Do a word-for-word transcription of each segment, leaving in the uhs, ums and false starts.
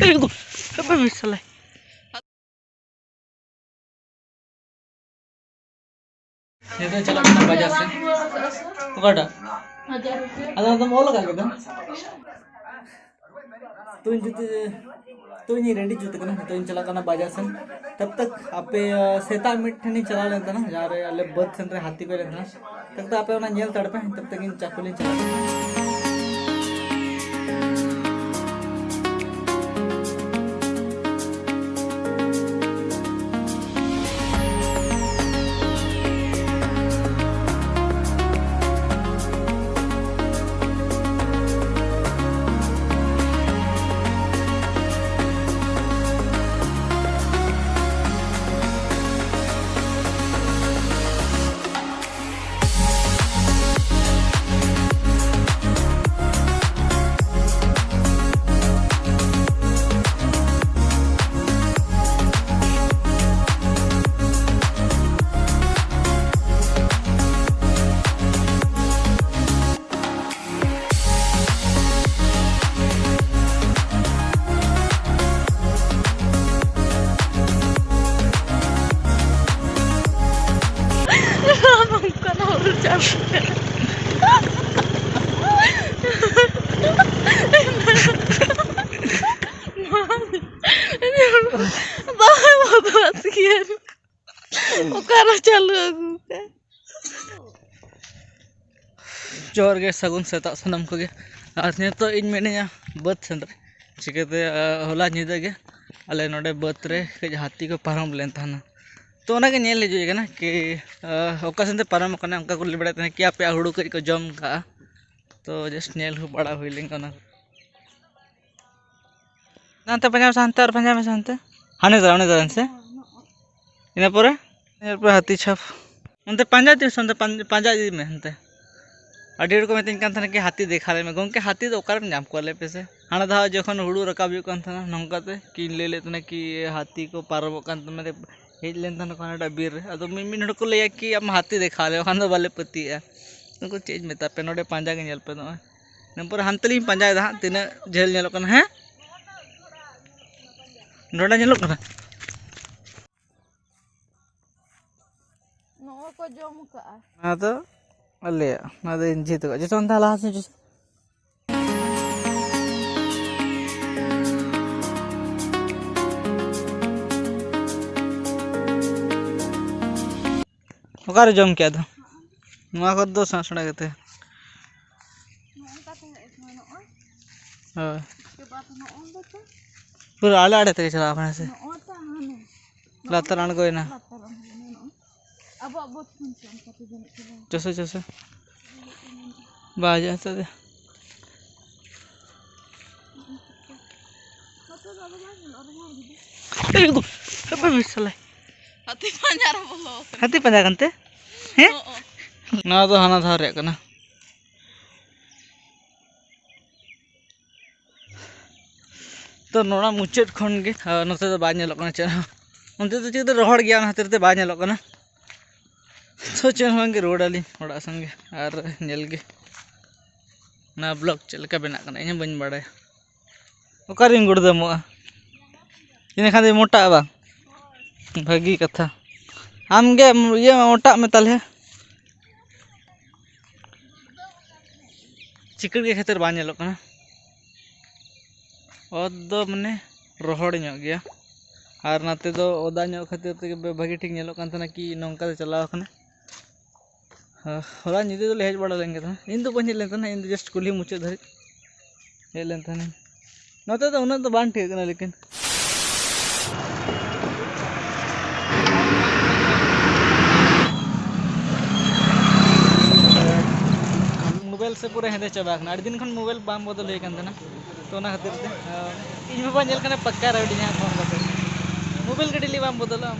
ᱮᱠᱫᱚᱢ, ᱦᱟᱯᱮ ᱢᱤᱥ ᱥᱟᱞᱟᱭ᱾ ᱱᱤᱛᱚᱜ ᱪᱟᱞᱟᱜ ᱠᱟᱱᱟ ᱵᱟᱡᱟᱨ ᱥᱮᱱ᱾ ᱚᱠᱟᱴᱟᱜ? ᱟᱫᱚ ᱟᱫᱚᱢ ᱚᱞ ᱟᱠᱟᱫ ᱠᱮᱫᱟ? ᱛᱚ ᱤᱧ ᱡᱩᱛ, ᱛᱚ ᱤᱧ ᱨᱮᱰᱤ ᱡᱩᱛ ᱠᱟᱱᱟ, ᱱᱤᱛᱚᱜ ᱤᱧ ᱪᱟᱞᱟᱜ ᱠᱟᱱᱟ ᱵᱟᱡᱟᱨ ᱥᱮᱱ᱾ ᱛᱟᱵ ᱛᱟᱠ ᱟᱯᱮ, ᱥᱮᱛᱟᱜ ᱢᱤᱫ ᱴᱷᱮᱱᱤᱧ ᱪᱟᱞᱟᱣ ᱞᱮᱱ ᱛᱟᱦᱮᱱᱟ, ᱡᱟᱦᱟᱸ ᱨᱮ ᱟᱞᱮ ᱵᱟᱹᱫᱽ ᱥᱮᱱ ᱨᱮ ᱦᱟᱹᱛᱤ ᱠᱚ ᱞᱮᱱ ᱛᱟᱦᱮᱱᱟ᱾ ᱛᱟᱵ ᱛᱟᱠ ᱟᱯᱮ ᱚᱱᱟ ᱧᱮᱞ ᱛᱟᱲ ᱯᱮ, ᱛᱟᱵ ᱛᱟᱠ ᱤᱧ ᱪᱟᱠᱩᱞᱤᱧ ᱪᱟᱞᱟᱜ ᱠᱟᱱᱟ᱾ ᱱᱚᱝᱠᱟᱱ ᱦᱩᱲᱩ ᱪᱟᱥ ᱠᱟᱱᱟ᱾ ᱫᱚᱢᱮ ᱵᱚᱫᱢᱟᱥ ᱜᱮᱭᱟ᱾ ᱚᱠᱟᱨᱮ ᱪᱟᱹᱞᱩ ᱟᱹᱜᱩ ᱠᱟᱜ? ᱡᱚᱦᱟᱨ ᱜᱮ, ᱥᱟᱹᱜᱩᱱ ᱥᱮᱛᱟᱜ ᱥᱟᱱᱟᱢ ᱠᱚᱜᱮ᱾ ᱟᱨ ᱱᱤᱛᱚᱜ ᱤᱧ ᱢᱮᱱᱮᱫᱼᱟ ᱵᱟᱹᱫᱽ ᱥᱮᱸᱫᱽᱨᱟ᱾ ᱪᱤᱠᱟᱹᱛᱮ, ᱟ, ᱦᱚᱞᱟ ᱧᱤᱫᱟᱹ ᱜᱮ ᱟᱞᱮ ᱱᱚᱰᱮ ᱵᱟᱹᱫᱽ ᱨᱮ ᱠᱟᱹᱡ ᱦᱟᱹᱛᱤ ᱠᱚ ᱯᱟᱨᱚᱢ ᱞᱮᱱ ᱛᱟᱦᱮᱱᱟ᱾ ᱛᱚ ᱚᱱᱟᱜᱮ ᱧᱮᱞ ᱦᱤᱡᱩᱜ ᱠᱟᱱᱟ ᱠᱤ, ᱟ, ᱚᱠᱟ ᱥᱮᱱ ᱛᱮ ᱯᱟᱨᱚᱢ ᱠᱟᱱᱟ, ᱚᱱᱠᱟ ᱠᱚ ᱞᱟᱹᱭ ᱵᱟᱲᱟᱭᱮᱫ ᱛᱟᱦᱮᱱᱟ ᱠᱤ ᱟᱯᱮᱭᱟᱜ ᱦᱩᱲᱩ ᱠᱟᱹᱡ ᱠᱚ ᱡᱚᱢ ᱠᱟᱜᱼᱟ᱾ ᱛᱚ just ᱧᱮᱞ ᱦᱚᱸ ᱵᱟᱲᱟ ᱦᱩᱭ ᱞᱮᱱ ᱠᱟᱱᱟ᱾ ᱦᱟᱱᱛᱮ ᱯᱟᱸᱡᱟ ᱢᱮᱥᱮ, ᱦᱟᱱᱛᱮ ᱟᱨ ᱯᱟᱸᱡᱟ ᱢᱮᱥᱮ, ᱦᱟᱱᱛᱮ᱾ ᱦᱟᱱᱮ ᱫᱟᱨᱟ, ᱩᱱᱤ ᱫᱟᱨᱟ ᱥᱮ᱾ ᱤᱱᱟᱹ ᱯᱚᱨᱮ, ᱤᱱᱟᱹ ᱯᱚᱨᱮ ᱦᱟᱹᱛᱤ ᱪᱷᱟᱯ᱾ ᱚᱱᱛᱮ ᱯᱟᱸᱡᱟ ᱤᱫᱤ ᱢᱮᱥᱮ, ᱚᱱᱛᱮ ᱯᱟᱸᱡᱟ, ᱯᱟᱸᱡᱟ ᱤᱫᱤ ᱢᱮ ᱦᱟᱱᱛᱮ᱾ ᱟᱹᱰᱤ ᱦᱚᱲ ᱠᱚ ᱢᱮᱛᱟᱹᱧ ᱠᱟᱱ ᱛᱟᱦᱮᱱᱟ ᱠᱤ, "ᱦᱟᱹᱛᱤ ᱫᱮᱠᱷᱟ ᱞᱮᱢᱮ᱾" ᱜᱚᱢᱠᱮ, ᱦᱟᱹᱛᱤ ᱫᱚ ᱚᱠᱟᱨᱮᱢ ᱧᱟᱢ ᱠᱚᱣᱟ, ᱞᱟᱹᱭ ᱯᱮᱥᱮ? ᱦᱟᱱᱟ ᱫᱷᱟᱣ ᱡᱚᱠᱷᱚᱱ ᱦᱩᱲᱩ ᱨᱟᱠᱟᱵ ᱦᱩᱭᱩᱜ ᱠᱟᱱ ᱛᱟᱦᱮᱱᱟ, ᱱᱚᱝᱠᱟᱛᱮ ᱠᱤᱱ ᱞᱟᱹᱭ ᱞᱮᱫ ᱛᱟᱦᱮᱱᱟ ᱠᱤ, ᱦᱟᱹᱛᱤ ᱠᱚ ᱯᱟᱨᱚᱢᱚᱜ ᱠᱟᱱ ᱛᱟᱦᱮᱱᱟ, ᱦᱮᱡ ᱞᱮᱱ ᱛᱟᱦᱮᱱᱟ ᱠᱚ ᱦᱟᱱᱟᱴᱟᱜ ᱵᱤᱨ ᱨᱮ᱾ ᱟᱫᱚ ᱢᱤᱫ, ᱢᱤᱫ ᱦᱚᱲ ᱠᱚ ᱞᱟᱹᱭᱟ ᱠᱤ, "ᱟᱢ ᱦᱟᱹᱛᱤ ᱫᱮᱠᱷᱟᱣ ᱞᱮᱢ, ᱵᱟᱠᱷᱟᱱ ᱫᱚ ᱵᱟᱞᱮ ᱯᱟᱹᱛᱭᱟᱹᱜᱼᱟ᱾" ᱩᱱᱠᱩ ᱪᱮᱫ ᱤᱧ ᱢᱮᱛᱟ ᱯᱮ, ᱱᱚᱰᱮ ᱯᱟᱸᱡᱟ ᱜᱮ ᱧᱮᱞ ᱯᱮ ᱱᱚᱜᱼᱚᱭ᱾ ᱤᱱᱟᱹ ᱯᱚᱨᱮ ᱦᱟᱱᱛᱮ ᱞᱤᱧ ᱯᱟᱸᱡᱟᱭᱮᱫᱟ ᱦᱟᱸᱜ, ᱛᱤᱱᱟᱹᱜ ᱡᱷᱟᱹᱞ ᱧᱮᱞᱚᱜ ᱠᱟᱱᱟ᱾ ᱦᱮᱸ, ᱱᱚᱰᱮ ᱧᱮᱞᱚᱜ ᱠᱟᱱᱟ᱾ ᱱᱚᱜᱼᱚᱭ ᱠᱚ ᱡᱚᱢ ᱠᱟᱜᱼᱟ᱾ ᱚᱱᱟ ᱫᱚ ᱟᱞᱮᱭᱟᱜ, ᱚᱱᱟ ᱫᱚ ᱤᱧ ᱡᱷᱤ ᱛᱟᱠᱚᱣᱟᱜ᱾ ᱡᱚᱛᱚ ᱚᱱᱛᱮ ᱞᱟᱦᱟ ᱥᱮᱫ ᱡᱚᱛᱚ᱾ ᱚᱠᱟᱨᱮ ᱡᱚᱢ ᱠᱮᱫ ᱫᱚ? ᱱᱚᱣᱟ ᱠᱚᱨᱮ ᱫᱚ ᱥᱮᱬᱟ ᱥᱮᱬᱟ ᱜᱮᱛᱮ᱾ ᱱᱚᱜᱼᱚ ᱱᱚᱝᱠᱟ ᱛᱟᱦᱮᱸ ᱠᱟᱱᱟ, ᱱᱚᱜᱼᱚᱭ᱾ ᱦᱳᱭ᱾ ᱩᱥᱠᱮ ᱵᱟᱫ ᱱᱚᱜᱼᱚ ᱱᱚᱝᱠᱟ᱾ ᱯᱩᱨᱟᱹ ᱟᱞᱮ ᱟᱲᱮ ᱛᱮᱜᱮ ᱪᱟᱞᱟᱣ ᱠᱟᱱᱟ ᱥᱮ? ᱱᱚᱜᱼᱚᱭ ᱛᱚ ᱦᱟᱱᱮ᱾ ᱞᱟᱛᱟᱨ ᱟᱬᱜᱚᱭᱮᱱᱟ᱾ ᱞᱟᱛᱟᱨ ᱟᱬᱜᱚᱭᱮᱱᱟ, ᱱᱚᱜᱼᱚᱭ᱾ ᱟᱵᱚᱣᱟᱜ ᱵᱟᱹᱫᱽ ᱠᱷᱚᱱ ᱪᱚ ᱚᱱᱠᱟ ᱛᱮ ᱡᱟᱹᱱᱤᱡ ᱪᱟᱞᱟᱣ᱾ ᱪᱚᱥᱮ, ᱪᱚᱥᱮ᱾ ᱵᱟᱭ ᱦᱤᱡᱩᱜᱼᱟ ᱱᱤᱛᱚᱜ ᱫᱚ᱾ ᱱᱚᱛᱮ ᱫᱚ ᱟᱫᱚ ᱵᱟᱭ ᱧᱮᱞᱚᱜᱼᱟ, ᱨᱚᱦᱚᱲ ᱜᱮ᱾ ᱮᱭ ᱜᱳ, ᱦᱟᱯᱮ ᱢᱤᱫ ᱥᱟᱞᱟᱭ᱾ ᱦᱟᱹᱛᱤ ᱯᱟᱸᱡᱟ ᱨᱮ ᱵᱚᱞᱚ ᱟᱠᱟᱱᱟ᱾ ᱦᱟᱹᱛᱤ ᱯᱟᱸᱡᱟ ᱠᱟᱱᱛᱮ? ᱦᱮᱸ? ᱦᱚᱸ᱾ ᱱᱚᱣᱟ ᱫᱚ ᱦᱟᱱᱟ ᱫᱷᱟᱣ ᱨᱮᱭᱟᱜ ᱠᱟᱱᱟ᱾ ᱛᱚ, ᱱᱚᱣᱟ ᱢᱩᱪᱟᱹᱫ ᱠᱷᱚᱱ ᱜᱮ, ᱟᱨ ᱱᱚᱛᱮ ᱫᱚ ᱵᱟᱭ ᱧᱮᱞᱚᱜ ᱠᱟᱱᱟ ᱪᱮᱫ ᱦᱚᱸ᱾ ᱚᱱᱛᱮ ᱫᱚ ᱪᱮᱫ ᱫᱚ ᱨᱚᱦᱚᱲ ᱜᱮᱭᱟ, ᱚᱱᱟ ᱠᱷᱟᱹᱛᱤᱨ ᱛᱮ ᱵᱟᱭ ᱧᱮᱞᱚᱜ ᱠᱟᱱᱟ᱾ ᱛᱚ, ᱪᱮᱫ ᱦᱚᱸ ᱵᱟᱝᱜᱮ, ᱨᱩᱣᱟᱹᱲ ᱟᱹᱞᱤᱧ ᱚᱲᱟᱜ ᱥᱮᱱ ᱜᱮ᱾ ᱟᱨ ᱧᱮᱞ ᱜᱮ ᱚᱱᱟ ᱵᱞᱚᱜ ᱪᱮᱫ ᱞᱮᱠᱟ ᱵᱮᱱᱟᱜ ᱠᱟᱱᱟ, ᱤᱧ ᱦᱚᱸ ᱵᱟᱹᱧ ᱵᱟᱲᱟᱭᱟ᱾ ᱚᱠᱟᱨᱤᱧ ᱜᱩᱲᱫᱟᱹᱢᱚᱜᱼᱟ? ᱤᱱᱟᱹ ᱠᱷᱟᱱ ᱫᱚ ᱢᱚᱴᱟᱜᱼᱟ ᱵᱟᱝ? ᱵᱷᱟᱹᱜᱤ ᱠᱟᱛᱷᱟ᱾ ᱟᱢᱜᱮ ᱤᱭᱟᱹ ᱢᱚᱴᱟᱜ ᱢᱮ ᱛᱟᱦᱞᱮ᱾ ᱪᱤᱠᱟᱹᱲ ᱜᱮ ᱠᱷᱟᱹᱛᱤᱨ ᱵᱟᱝ ᱧᱮᱞᱚᱜ ᱠᱟᱱᱟ᱾ ᱚᱛ ᱫᱚ ᱢᱟᱱᱮ ᱨᱚᱦᱚᱲ ᱧᱚᱜ ᱜᱮᱭᱟ, ᱟᱨ ᱱᱟᱛᱮ ᱫᱚ ᱚᱫᱟ ᱧᱚᱜ ᱠᱷᱟᱹᱛᱤᱨ ᱛᱮᱜᱮ ᱵᱮ-, ᱵᱷᱟᱹᱜᱤ ᱴᱷᱤᱠ ᱧᱮᱞᱚᱜ ᱠᱟᱱ ᱛᱟᱦᱮᱱᱟ ᱠᱤ ᱱᱚᱝᱠᱟ ᱛᱮ ᱪᱟᱞᱟᱣ ᱠᱟᱱᱟ᱾ ᱦᱚᱞᱟ ᱧᱤᱫᱟᱹ ᱫᱚᱞᱮ ᱦᱮᱡ ᱵᱟᱲᱟ ᱞᱮᱱ ᱜᱮ ᱛᱟᱦᱮᱸᱫ᱾ ᱤᱧ ᱫᱚ ᱵᱟᱹᱧ ᱦᱮᱡ ᱞᱮᱱ ᱛᱟᱦᱮᱸᱫ, ᱤᱧ ᱫᱚ just ᱠᱩᱞᱦᱤ ᱢᱩᱪᱟᱹᱫ ᱫᱷᱟᱹᱨᱤᱡ ᱦᱮᱡ ᱞᱮᱱ ᱛᱟᱦᱮᱱᱤᱧ᱾ ᱱᱚᱛᱮ ᱫᱚ ᱩᱱᱟᱹᱜ ᱫᱚ ᱵᱟᱝ ᱴᱷᱤᱠᱟᱹᱜ ᱠᱟᱱᱟ, ᱞᱮᱠᱤᱱ ᱢᱳᱵᱟᱭᱤᱞ ᱥᱮ ᱯᱩᱨᱟᱹ ᱦᱮᱸᱫᱮ ᱪᱟᱵᱟ ᱟᱠᱟᱱᱟ᱾ ᱟᱹᱰᱤ ᱫᱤᱱ ᱠᱷᱚᱱ ᱢᱳᱵᱟᱭᱤᱞ ᱵᱟᱝ ᱵᱚᱫᱚᱞ ᱦᱩᱭ ᱠᱟᱱ ᱛᱟᱦᱮᱱᱟ, ᱛᱚ ᱚᱱᱟ ᱠᱷᱟᱹᱛᱤᱨ ᱛᱮ, ᱟᱨ ᱤᱧ ᱵᱟᱵᱟ ᱧᱮᱞ ᱠᱟᱱᱟ ᱯᱟᱠᱠᱟ ᱨᱟᱹᱣᱰᱤ ᱡᱟᱦᱟᱸ ᱯᱷᱳᱱ ᱠᱟᱛᱮ᱾ ᱢᱳᱵᱟᱭᱤᱞ ᱠᱟᱹᱴᱤᱡ ᱞᱟᱹᱜᱤᱫ ᱵᱟᱢ ᱵᱚᱫᱚᱞᱟ ᱟᱢ?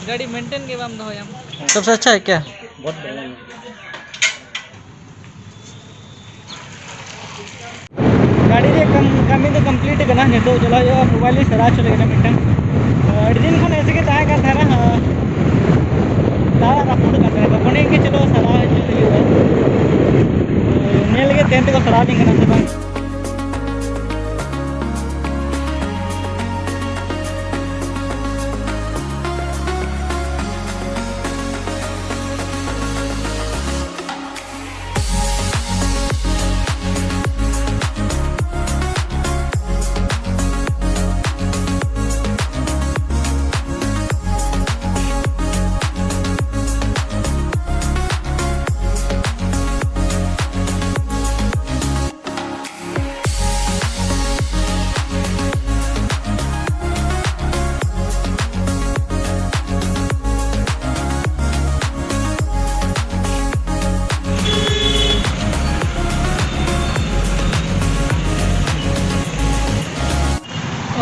ᱜᱟᱹᱰᱤ ᱢᱮᱱᱴᱮᱱ ᱜᱮ ᱵᱟᱢ ᱫᱚᱦᱚᱭᱟᱢ᱾ सबसे अच्छा है क्या? ᱜᱟᱹᱰᱤ ᱨᱮᱭᱟᱜ ᱠᱟᱢ-, ᱠᱟᱹᱢᱤ ᱫᱚ complete ᱠᱟᱱᱟ᱾ ᱱᱤᱛᱚᱜ ᱪᱟᱞᱟᱣ ᱦᱩᱭᱩᱜᱼᱟ, ᱢᱳᱵᱟᱭᱤᱞ ᱤᱧ ᱥᱟᱨᱟ ᱦᱚᱪᱚ ᱞᱟᱹᱜᱤᱫ ᱢᱤᱫᱴᱟᱝ᱾ ᱟᱹᱰᱤ ᱫᱤᱱ ᱠᱷᱚᱱ ᱮᱥᱮ ᱜᱮ ᱛᱟᱦᱮᱸ ᱠᱟᱱ ᱛᱟᱦᱮᱱᱟ, ᱫᱟᱜ ᱨᱟᱹᱯᱩᱫ ᱠᱟᱱ ᱛᱟᱦᱮᱱᱟ, ᱛᱚᱠᱷᱚᱱ ᱜᱮ ᱪᱚᱞᱚ ᱥᱟᱨᱟ ᱦᱚᱪᱚ ᱦᱩᱭᱩᱜᱼᱟ᱾ ᱴᱨᱮᱱ ᱛᱮᱠᱚ ᱥᱟᱲᱟᱣ ᱤᱫᱤᱧ ᱠᱟᱱᱟ ᱥᱮ ᱵᱟᱝ?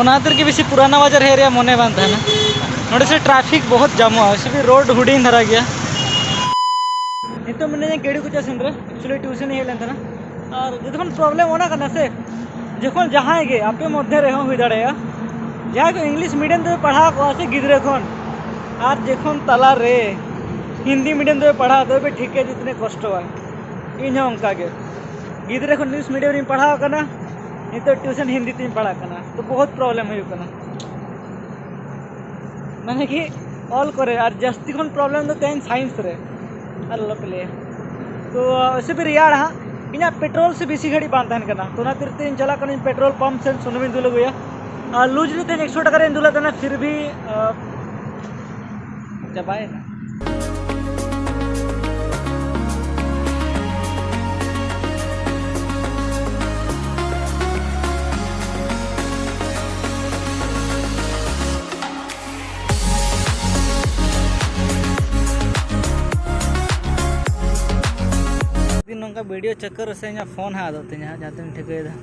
ᱚᱱᱟ ᱠᱷᱟᱹᱛᱤᱨ ᱜᱮ ᱵᱮᱥᱤ ᱯᱩᱨᱟᱱᱟ ᱵᱟᱡᱟᱨ ᱦᱮᱡ ᱨᱮᱭᱟᱜ ᱢᱚᱱᱮ ᱵᱟᱝ ᱛᱟᱦᱮᱱᱟ᱾ ᱱᱚᱰᱮ ᱥᱮ ᱴᱨᱟᱯᱷᱤᱠ ᱵᱚᱦᱩᱛ ᱡᱟᱢᱚᱜᱼᱟ, ᱥᱮ ᱨᱳᱰ ᱦᱩᱰᱤᱧ ᱫᱷᱟᱨᱟ ᱜᱮᱭᱟ᱾ ᱱᱤᱛᱚᱜ ᱢᱮᱱᱟᱧᱟ ᱜᱮᱲᱩ ᱠᱚᱪᱟ ᱥᱮᱱ ᱨᱮ, ᱮᱠᱪᱩᱭᱮᱞᱤ ᱴᱤᱭᱩᱥᱚᱱ ᱤᱧ ᱦᱮᱡ ᱞᱮᱱ ᱛᱟᱦᱮᱱᱟ᱾ ᱟᱨ ᱡᱚᱛᱚ ᱠᱷᱚᱱ ᱯᱨᱚᱵᱞᱮᱢ ᱚᱱᱟ ᱠᱟᱱᱟ ᱥᱮ, ᱡᱚᱠᱷᱚᱱ ᱡᱟᱦᱟᱸᱭ ᱜᱮ ᱟᱯᱮ ᱢᱚᱫᱽᱫᱷᱮ ᱨᱮᱦᱚᱸ ᱦᱩᱭ ᱫᱟᱲᱮᱭᱟᱜᱼᱟ, ᱡᱟᱦᱟᱸᱭ ᱠᱚ ᱤᱝᱞᱤᱥ ᱢᱤᱰᱤᱭᱟᱢ ᱛᱮ ᱯᱟᱲᱦᱟᱣ ᱠᱚᱜᱼᱟ ᱥᱮ ᱜᱤᱫᱽᱨᱟᱹ ᱠᱷᱚᱱ, ᱟᱨ ᱡᱚᱠᱷᱚᱱ ᱛᱟᱞᱟ ᱨᱮ ᱦᱤᱱᱫᱤ ᱢᱤᱰᱤᱭᱟᱢ ᱛᱮ ᱯᱟᱲᱦᱟᱣ, ᱛᱚᱵᱮ ᱴᱷᱤᱠ ᱜᱮᱭᱟ, ᱡᱤᱛᱱᱮ ᱠᱚᱥᱴᱚ ᱦᱩᱭ᱾ ᱤᱧ ᱦᱚᱸ ᱚᱱᱠᱟ ᱜᱮ, ᱜᱤᱫᱽᱨᱟᱹ ᱠᱷᱚᱱ ᱤᱝᱞᱤᱥ ᱢᱤᱰᱤᱭᱟᱢ ᱨᱤᱧ ᱯᱟᱲᱦᱟᱣ ᱟᱠᱟᱱᱟ, ᱱᱤᱛᱚᱜ ᱴᱤᱭᱩᱥᱚᱱ ᱦᱤᱱᱫᱤ ᱛᱤᱧ ᱯᱟᱲᱦᱟᱜ ᱠᱟᱱᱟ, ᱛᱚ ᱵᱚᱦᱩᱛ ᱯᱨᱚᱵᱞᱮᱢ ᱦᱩᱭᱩᱜ ᱠᱟᱱᱟ᱾ ᱢᱟᱱᱮ ᱠᱤ ᱚᱞ ᱠᱚᱨᱮ, ᱟᱨ ᱡᱟᱹᱥᱛᱤ ᱠᱷᱚᱱ ᱯᱨᱚᱵᱞᱮᱢ ᱫᱚ ᱛᱮᱦᱮᱧ ᱥᱟᱭᱮᱱᱥ ᱨᱮ, ᱟᱨ ᱟᱞᱚᱯᱮ ᱞᱟᱹᱭᱟ᱾ ᱛᱚ ᱥᱮ ᱯᱷᱤᱨ ᱨᱮᱭᱟᱲ ᱦᱟᱸᱜ, ᱤᱧᱟᱹᱜ ᱯᱮᱴᱨᱳᱞ ᱥᱮ ᱵᱮᱥᱤ ᱜᱷᱟᱹᱲᱤᱡ ᱵᱟᱝ ᱛᱟᱦᱮᱱ ᱠᱟᱱᱟ, ᱛᱚ ᱚᱱᱟ ᱠᱷᱟᱹᱛᱤᱨ ᱛᱮ ᱤᱧ ᱪᱟᱞᱟᱜ ᱠᱟᱹᱱᱟᱹᱧ ᱯᱮᱴᱨᱳᱞ ᱯᱟᱢᱯ ᱥᱮᱫ ᱥᱩᱱᱩᱢᱤᱧ ᱫᱩᱞ ᱟᱹᱜᱩᱭᱟ᱾ ᱟᱨ ᱞᱩᱡᱽ ᱨᱮ ᱛᱮᱦᱮᱧ ᱮᱠᱥᱚ ᱴᱟᱠᱟ ᱨᱮᱧ ᱫᱩᱞᱟᱜ ᱛᱟᱦᱮᱱᱟ, ᱯᱷᱤᱨ ᱵᱷᱤ, ᱟᱸ, ᱪᱟᱵᱟᱭᱮᱱᱟ᱾ ᱫᱤᱱ ᱱᱚᱝᱠᱟ ᱵᱷᱤᱰᱤᱭᱳ ᱪᱚᱠᱠᱚᱨ ᱨᱮ ᱥᱮ ᱤᱧᱟᱹᱜ ᱯᱷᱳᱱ ᱦᱟᱸᱜ ᱟᱫᱚᱜ ᱛᱤᱧᱟ ᱦᱟᱸᱜ, ᱡᱟᱦᱟᱸ ᱛᱤᱱᱟᱹᱜ ᱴᱷᱤᱠᱟᱹᱭᱮᱫᱟ᱾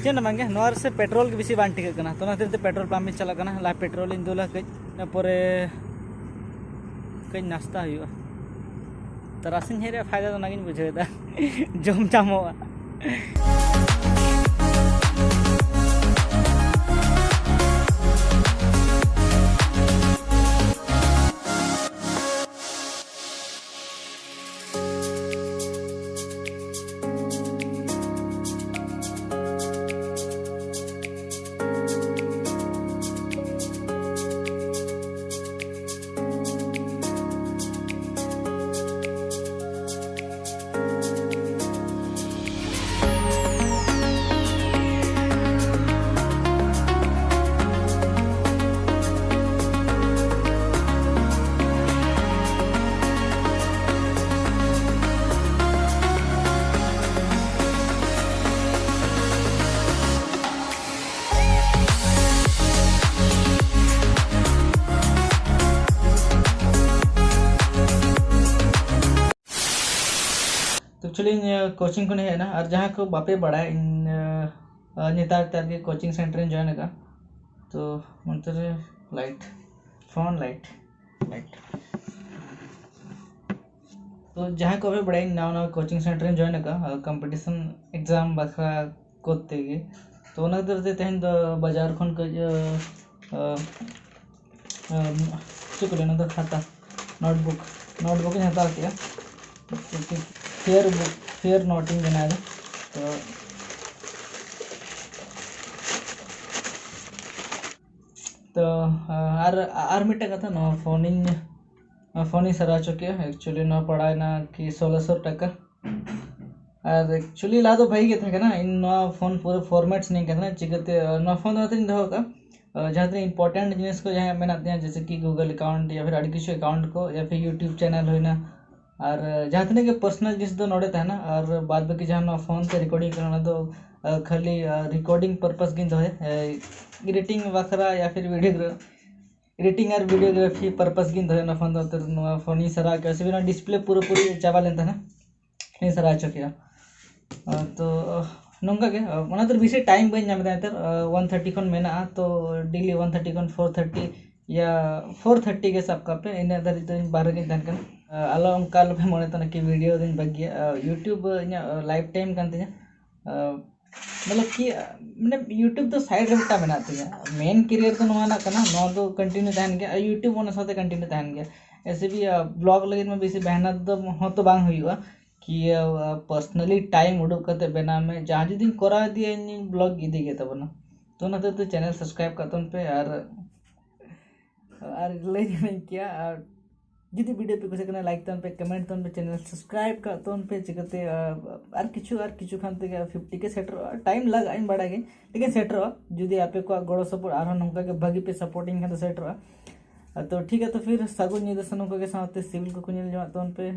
ᱪᱮᱫ ᱦᱚᱸ ᱵᱟᱝᱜᱮ, ᱱᱚᱣᱟ ᱨᱮᱥᱮ ᱯᱮᱴᱨᱳᱞ ᱜᱮ ᱵᱮᱥᱤ ᱵᱟᱝ ᱴᱷᱤᱠᱟᱹᱜ ᱠᱟᱱᱟ, ᱛᱚ ᱚᱱᱟ ᱠᱷᱟᱹᱛᱤᱨ ᱛᱮ ᱯᱮᱴᱨᱳᱞ ᱯᱟᱢᱯ ᱤᱧ ᱪᱟᱞᱟᱜ ᱠᱟᱱᱟ᱾ ᱞᱟᱦᱟ ᱯᱮᱴᱨᱳᱞ ᱤᱧ ᱫᱩᱞᱟ ᱠᱟᱹᱡ, ᱤᱱᱟᱹ ᱯᱚᱨᱮ ᱠᱟᱹᱡ ᱱᱟᱥᱛᱟ ᱦᱩᱭᱩᱜᱼᱟ᱾ ᱛᱟᱨᱟᱥᱤᱧ ᱦᱮᱡ ᱨᱮᱭᱟᱜ ᱯᱷᱟᱭᱫᱟ ᱫᱚ ᱚᱱᱟᱜᱤᱧ ᱵᱩᱡᱷᱟᱹᱣ ᱮᱫᱟ᱾ ᱡᱚᱢ ᱧᱟᱢᱚᱜᱼᱟ᱾ ᱛᱚ ᱮᱠᱪᱩᱭᱮᱞᱤ ᱤᱧ ᱠᱳᱪᱤᱝ ᱠᱷᱚᱱ ᱦᱮᱡ ᱮᱱᱟ, ᱟᱨ ᱡᱟᱦᱟᱸ ᱠᱚ ᱵᱟᱯᱮ ᱵᱟᱲᱟᱭᱟ, ᱤᱧ ᱱᱮᱛᱟᱨ ᱱᱮᱛᱟᱨ ᱜᱮ ᱠᱳᱪᱤᱝ ᱥᱮᱱᱴᱟᱨ ᱤᱧ ᱡᱚᱭᱮᱱ ᱟᱠᱟᱫᱼᱟ᱾ ᱛᱚ ᱚᱱᱛᱮ ᱨᱮ ᱞᱟᱭᱤᱴ, ᱯᱷᱳᱱ ᱞᱟᱭᱤᱴ, ᱞᱟᱭᱤᱴ᱾ ᱛᱚ ᱡᱟᱦᱟᱸᱭ ᱠᱚ ᱵᱟᱯᱮ ᱵᱟᱲᱟᱭᱟ, ᱤᱧ ᱱᱟᱣᱟ ᱱᱟᱣᱟ ᱠᱳᱪᱤᱝ ᱥᱮᱱᱴᱟᱨ ᱤᱧ ᱡᱚᱭᱮᱱ ᱟᱠᱟᱫᱼᱟ ᱠᱚᱢᱯᱤᱴᱤᱥᱚᱱ ᱮᱠᱡᱟᱢ ᱵᱟᱠᱷᱨᱟ ᱠᱚᱨᱛᱮ ᱜᱮ᱾ ᱛᱚ ᱚᱱᱟ ᱠᱷᱟᱹᱛᱤᱨ ᱛᱮ ᱛᱮᱦᱮᱧ ᱫᱚ ᱵᱟᱡᱟᱨ ᱠᱷᱚᱱ ᱠᱟᱹᱡ ᱪᱮᱫ ᱠᱚ ᱞᱟᱹᱭᱟ, ᱚᱱᱟ ᱫᱚ ᱠᱷᱟᱛᱟ, ᱱᱳᱴᱵᱩᱠ, ᱱᱳᱴᱵᱩᱠ ᱤᱧ ᱦᱟᱛᱟᱣ ᱠᱮᱜᱼᱟ᱾ ᱯᱷᱮᱭᱟᱨ ᱵᱩᱠ, ᱯᱷᱮᱭᱟᱨ ᱱᱳᱴ ᱤᱧ ᱵᱮᱱᱟᱣ ᱮᱫᱟ᱾ ᱛᱚ ᱛᱚ ᱟᱨ ᱟᱨ ᱢᱤᱫᱴᱮᱱ ᱠᱟᱛᱷᱟ, ᱱᱚᱣᱟ ᱯᱷᱳᱱᱤᱧ ᱯᱷᱳᱱᱤᱧ ᱥᱟᱨᱟᱣ ᱦᱚᱪᱚ ᱠᱮᱜᱼᱟ᱾ ᱮᱠᱪᱩᱭᱮᱞᱤ ᱱᱚᱣᱟ ᱯᱟᱲᱟᱣ ᱮᱱᱟ ᱠᱤ ᱥᱳᱞᱳᱥᱚ ᱴᱟᱠᱟ᱾ ᱟᱨ ᱮᱠᱪᱩᱭᱮᱞᱤ ᱞᱟᱦᱟ ᱫᱚ ᱵᱷᱟᱹᱜᱤ ᱜᱮ ᱛᱟᱦᱮᱸ ᱠᱟᱱᱟ᱾ ᱤᱧ ᱱᱚᱣᱟ ᱯᱷᱳᱱ ᱯᱩᱨᱟᱹ ᱯᱷᱚᱨᱢᱮᱴ ᱥᱟᱱᱟᱧ ᱠᱟᱱ ᱛᱟᱦᱮᱱᱟ᱾ ᱪᱤᱠᱟᱹᱛᱮ ᱱᱚᱣᱟ ᱯᱷᱳᱱ ᱫᱚ ᱚᱱᱟᱛᱮᱧ ᱫᱚᱦᱚ ᱠᱟᱜᱼᱟ, ᱡᱟᱦᱟᱸ ᱛᱤᱱᱟᱹᱜ ᱤᱢᱯᱚᱨᱴᱮᱱᱴ ᱡᱤᱱᱤᱥ ᱠᱚ ᱡᱟᱦᱟᱸ ᱢᱮᱱᱟᱜ ᱛᱤᱧᱟᱹ, ᱡᱮᱭᱥᱮ ᱠᱤ ᱜᱩᱜᱚᱞ ᱮᱠᱟᱣᱩᱱᱴ ᱭᱟ ᱯᱷᱤᱨ ᱟᱹᱰᱤ ᱠᱤᱪᱷᱩ ᱮᱠᱟᱣᱩᱱᱴ ᱠᱚ ᱭᱟ ᱯᱷᱤᱨ ᱭᱩᱴᱤᱭᱩᱵᱽ ᱪᱮᱱᱮᱞ ᱦᱩᱭᱱᱟ, ᱟᱨ ᱡᱟᱦᱟᱸ ᱛᱤᱱᱟᱹᱜ ᱜᱮ ᱯᱟᱨᱥᱚᱱᱟᱞ ᱡᱤᱱᱤᱥ ᱫᱚ ᱱᱚᱰᱮ ᱛᱟᱦᱮᱱᱟ᱾ ᱟᱨ ᱵᱟᱫ ᱵᱟᱹᱠᱤ ᱡᱟᱦᱟᱸ ᱱᱚᱣᱟ ᱯᱷᱳᱱ ᱛᱮ ᱨᱮᱠᱚᱨᱰᱤᱝ ᱠᱟᱱᱟ, ᱚᱱᱟ ᱫᱚ ᱠᱷᱟᱹᱞᱤ ᱨᱮᱠᱚᱨᱰᱤᱝ ᱯᱟᱨᱯᱟᱥ ᱜᱤᱧ ᱫᱚᱦᱚᱭᱟ, ᱮᱰᱤᱴᱤᱝ ᱵᱟᱠᱷᱨᱟ ᱭᱟ ᱯᱷᱤᱨ ᱵᱷᱤᱰᱤᱭᱳ ᱮᱰᱤᱴᱤᱝ ᱟᱨ ᱵᱷᱤᱰᱤᱭᱳᱜᱨᱟᱯᱷᱤ ᱯᱟᱨᱯᱟᱥ ᱜᱤᱧ ᱫᱚᱦᱚᱭᱟ ᱚᱱᱟ ᱯᱷᱳᱱ ᱫᱚ᱾ ᱱᱚᱣᱟ ᱯᱷᱳᱱ ᱤᱧ ᱥᱟᱨᱟᱣ ᱠᱮᱫᱼᱟ, ᱥᱮ ᱚᱱᱟ ᱰᱤᱥᱯᱞᱮ ᱯᱩᱨᱟᱹᱯᱩᱨᱤ ᱪᱟᱵᱟ ᱞᱮᱱ ᱛᱟᱦᱮᱱᱟ, ᱤᱧ ᱥᱟᱨᱟᱣ ᱦᱚᱪᱚ ᱠᱮᱫᱼᱟ᱾ ᱛᱚ ᱱᱚᱝᱠᱟ ᱜᱮ, ᱚᱱᱟ ᱛᱮ ᱵᱮᱥᱤ ᱴᱟᱭᱤᱢ ᱵᱟᱹᱧ ᱧᱟᱢ ᱮᱫᱟ ᱱᱮᱛᱟᱨ᱾ ᱚᱣᱟᱱ ᱛᱷᱟᱨᱴᱤ ᱠᱷᱚᱱ ᱢᱮᱱᱟᱜᱼᱟ, ᱛᱚ ᱰᱮᱞᱤ ᱚᱣᱟᱱ ᱛᱷᱟᱨᱴᱤ ᱠᱷᱚᱱ ᱯᱷᱳᱨ ᱛᱷᱟᱨᱴᱤ ᱭᱟ ᱯᱷᱳᱨ ᱛᱷᱟᱨᱴᱤ ᱜᱮ ᱥᱟᱵ ᱠᱟᱜ ᱯᱮ, ᱤᱱᱟᱹᱜ ᱫᱷᱟᱹᱨᱤᱡ ᱫᱚ ᱤᱧ ᱵᱟᱦᱨᱮ ᱨᱮᱜᱮᱧ ᱛᱟᱦᱮᱱ ᱠᱟᱱᱟ᱾ ᱟᱞᱚ ᱚᱱᱠᱟ ᱟᱞᱚᱯᱮ ᱢᱚᱱᱮ ᱛᱟᱦᱮᱱᱟ ᱠᱤ ᱵᱷᱤᱰᱤᱭᱳ ᱫᱚᱧ ᱵᱟᱹᱜᱤᱭᱟ᱾ ᱤᱭᱩᱴᱤᱭᱩᱵᱽ ᱤᱧᱟᱹᱜ ᱞᱟᱭᱤᱯᱷ ᱴᱟᱭᱤᱢ ᱠᱟᱱ ᱛᱤᱧᱟᱹ᱾ ᱢᱚᱛᱞᱚᱵ ᱠᱤ, ᱢᱟᱱᱮ ᱭᱩᱴᱤᱭᱩᱵᱽ ᱫᱚ ᱥᱟᱭᱤᱰ ᱨᱮ ᱢᱤᱫᱴᱟᱝ ᱢᱮᱱᱟᱜ ᱛᱤᱧᱟᱹ, ᱢᱮᱱ ᱠᱮᱨᱤᱭᱟᱨ ᱫᱚ ᱱᱚᱣᱟ ᱨᱮᱱᱟᱜ ᱠᱟᱱᱟ, ᱱᱚᱣᱟ ᱫᱚ ᱠᱚᱱᱴᱤᱱᱤᱭᱩ ᱛᱟᱦᱮᱱ ᱜᱮᱭᱟ, ᱟᱨ ᱭᱩᱴᱤᱭᱩᱵᱽ ᱚᱱᱟ ᱥᱟᱶᱛᱮ ᱠᱚᱱᱴᱤᱱᱤᱭᱩ ᱛᱟᱦᱮᱱ ᱜᱮᱭᱟ᱾ ᱮᱥᱮ ᱵᱷᱤ ᱵᱞᱚᱜ ᱞᱟᱹᱜᱤᱫ ᱢᱟ ᱵᱮᱥᱤ ᱢᱮᱦᱱᱚᱛ ᱫᱚ ᱦᱚᱸᱛᱚ ᱵᱟᱝ ᱦᱩᱭᱩᱜᱼᱟ ᱠᱤ ᱯᱟᱨᱥᱚᱱᱟᱞᱤ ᱴᱟᱭᱤᱢ ᱩᱰᱩᱠ ᱠᱟᱛᱮ ᱵᱮᱱᱟᱣ ᱢᱮ, ᱡᱟᱦᱟᱸ ᱡᱩᱫᱤᱧ ᱠᱚᱨᱟᱣ ᱤᱫᱤᱭᱟ ᱤᱧ ᱵᱞᱚᱜ ᱤᱫᱤ ᱜᱮ ᱛᱟᱵᱚᱱᱟ᱾ ᱛᱚ ᱚᱱᱟ ᱠᱷᱟᱹᱛᱤᱨ ᱛᱮ ᱪᱮᱱᱮᱞ ᱥᱟᱵᱥᱠᱨᱟᱭᱤᱵᱽ ᱠᱟᱜ ᱛᱟᱵᱚᱱ ᱯᱮ, ᱟᱨ ᱟᱨ ᱞᱟᱹᱭ ᱧᱟᱢᱟᱹᱧ ᱠᱮᱭᱟ᱾ ᱟᱨ ᱡᱩᱫᱤ ᱵᱷᱤᱰᱤᱭᱳ ᱯᱮ ᱠᱩᱥᱤᱭᱟᱜ ᱠᱟᱱᱟ, ᱞᱟᱭᱤᱠ ᱛᱟᱵᱚᱱ ᱯᱮ, ᱠᱚᱢᱮᱱᱴ ᱛᱟᱵᱚᱱ ᱯᱮ, ᱪᱮᱱᱮᱞ ᱥᱟᱵᱥᱠᱨᱟᱭᱤᱵᱽ ᱠᱟᱜ ᱛᱟᱵᱚᱱ ᱯᱮ᱾ ᱪᱤᱠᱟᱹᱛᱮ ᱟᱨ ᱠᱤᱪᱷᱩ ᱟᱨ ᱠᱤᱪᱷᱩ ᱠᱷᱟᱱ ᱛᱮᱜᱮ ᱯᱷᱤᱯᱴᱤ ᱠᱮ ᱥᱮᱴᱮᱨᱚᱜᱼᱟ᱾ ᱴᱟᱭᱤᱢ ᱞᱟᱜᱟᱜᱼᱟ, ᱤᱧ ᱵᱟᱲᱟᱭ ᱜᱮ, ᱞᱮᱠᱤᱱ ᱥᱮᱴᱮᱨᱚᱜᱼᱟ᱾ ᱡᱩᱫᱤ ᱟᱯᱮ ᱠᱚᱣᱟᱜ ᱜᱚᱲᱚ ᱥᱟᱯᱳᱨᱴ ᱟᱨᱦᱚᱸ ᱱᱚᱝᱠᱟ ᱜᱮ ᱵᱷᱟᱹᱜᱤ ᱯᱮ ᱥᱟᱯᱳᱨᱴᱤᱧ ᱠᱷᱟᱱ ᱫᱚ ᱥᱮᱴᱮᱨᱚᱜᱼᱟ᱾ ᱛᱚ ᱴᱷᱤᱠ ᱜᱮᱭᱟ, ᱛᱚ ᱯᱷᱤᱨ ᱥᱟᱹᱜᱩᱱ ᱧᱤᱫᱟᱹ ᱥᱟᱱᱟᱢ ᱠᱚᱜᱮ, ᱥᱟᱶᱛᱮ ᱥᱤᱵᱤᱞ ᱠᱚᱠᱚ ᱧᱮᱞ ᱡᱚᱝᱟᱜ ᱛᱟᱵᱚᱱ ᱯᱮ᱾